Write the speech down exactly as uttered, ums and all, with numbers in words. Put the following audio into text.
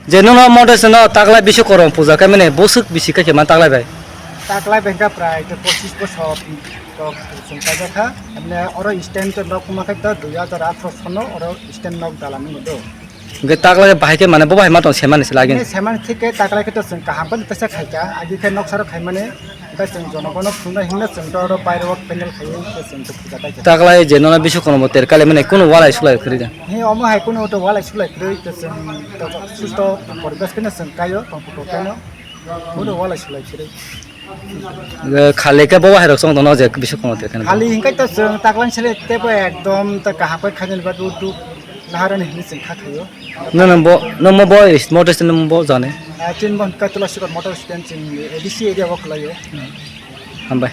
Je nono mote seno taklai Biswakorma puja khaimani boswk bisi khe man taklai bai. Taklai bai kha prai to pochis bosor to chwng kaijak kha. Emne oro stand to nok ma khe to dui hajar atharo sono oro stand nok dalam no do. Hingke taklai bahai khe mane bo bahai ma tong semani se lagi. Emne semani thik khe taklai khe to chwng kaham khe tesa khaika. Agi khe nok saro khaimani. Hingke chwng jonogono phunuknai hwnwi chwng to oro baireo pandal khaiwi hingke chwng to puja khaikha. Taklai je nono Biswakorma bo ter kale mane kunu walai sulai khwrwi da. He omo hai kunu to walai sulai khwrwi to chwng to susto poribesh kheno chwng kaio tongphu to kheno kunu walai sulai khwrwi. Khali khe bo bahai rok chwng tono je Biswakorma ter kale. Khali hingke to chwng taklai sele tebo ekdom to kaham khe khainani ba duk duk naharani hwnwi chwng kha khaio. Nono bo, nono bo motor stand bo jani. Ah, tin bon ka tula sikot motor stand chini A D C area o khwlaio. Hambai.